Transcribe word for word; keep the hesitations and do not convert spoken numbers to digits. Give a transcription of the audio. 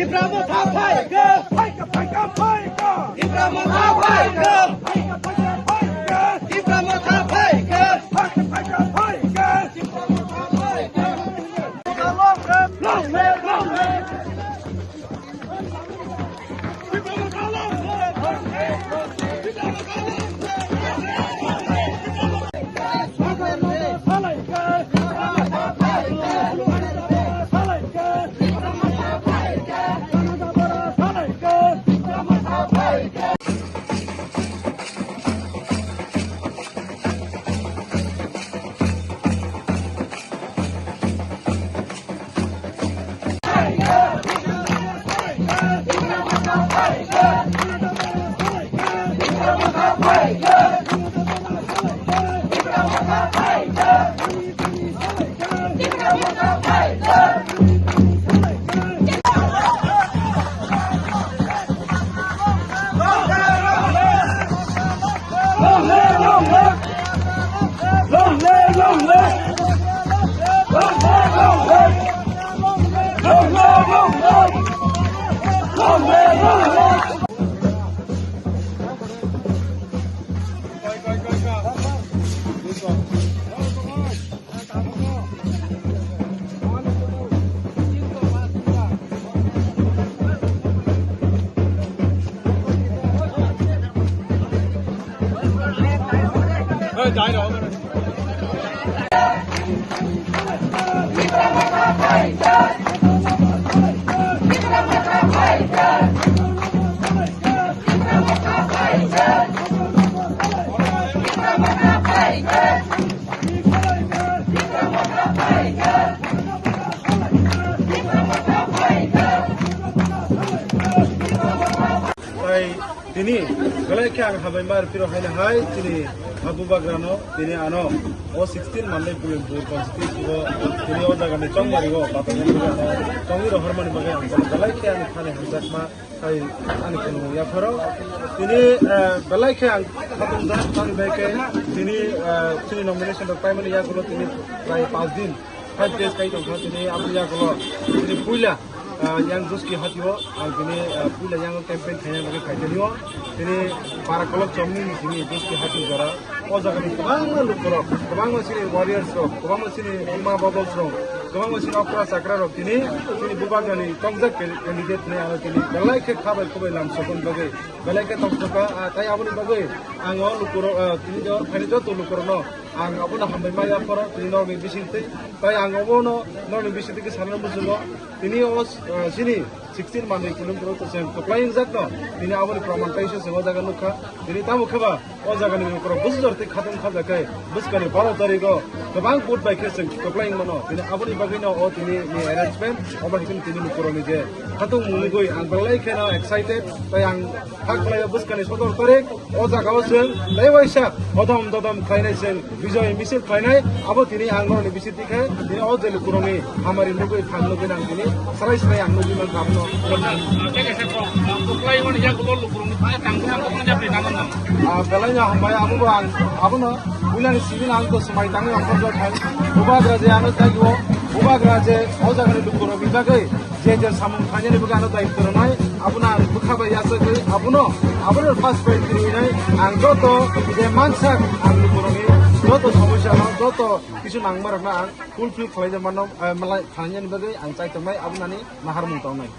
Tipra Motha phaikha! Phaikha, phaikha, phaikha! Tipra Motha phaikha! Phaikha, phaikha, phaikha! Tipra Motha phaikha! Phaikha, phaikha, phaikha! Long live, long live! Long live, long live! Long live, long live! Long live, long live! Long live, long live! Tai tini belai khe ang hambai ma rw phiro haino hai chini ha bubagrano tini ano o sixteen Mandai Pulimpur constituency o tini o jaga ni chongmari o bathang chongwi rohormani bagwi ang belai khe ani thani hamjakma. Hai ani khulumung yapharo. Tini, eh, belai khe ang khatung jak, tani bai khe tini, eh, chini nomination rok paimani yagulo tini prai panch din, five days kai tongkha tini aboni yagulo. Tini puila, eh, yang Juski Hatio, ang tini, eh, puila yang campaign khaina bagwi phaitani o. Tini para kolok chomni ni tini Juski Hatio jora. O jaga ni kwbangma lukurok, kwbangma chini warriors rok, kwbangma chini Buma Bubbles rok, kwbangma chini okra chakra rok tini, chini bubagrani tongjaknai candidate hinwi ano tini belai khe kha bai khubai lam sokon bagwi belai khe tongthokha, ah, tai aboni bagwi ang o lukurok, ah, tini o thani joto lukurokno ang abono hambai ma yapharo tini norokni bisingtwi, tai ang obono norokni bisingtwi khe sanani muchungo tini o, ah, chini sixteen Mandai Pulimpur o to chwng kwplai wngjakno tini aboni proman kaisa chwng o jaga nukha, tini tamo khe ba O jagani lukurok bwsajor tei khatung khajakhai bwskangni baro tarigo kwbang vote bai khe chwng kwplai wngmano. Tini aboni bagwino o tini ni arrangement, obo hai kheno tini lukurokni je khatung mungwi ang belai kheno excited, tei ang kha khlaio bwskangni sodor tarik o jagao chwng tei waisa odom dodom khlainai chwng bijoy misil khlainai. Abo tini ang norokni bisi Tini o je lukurokni hamari nugwi, phang nugwi nang tini, srai srai ang nugwi mankha abono. Ah, belai no hambai, abo bo ang, abono puilani simi ang to swmai tangwi ongkhorjak khai. Bubagra je ano tagio, bubagra je o jagani lukurokni bagwi je je samung khainani bagwi ano daitw rwnai, abono ang bwkha bai yachagwi, abono, abono first prize rwnai, ang joto je mansak ang lukurokni joto somosya no, joto kisu nangmarokno ang fulfill khlaijak mano, eh, malai khlainani bagwi ang chai tongnai, aboni naharmung tongnai.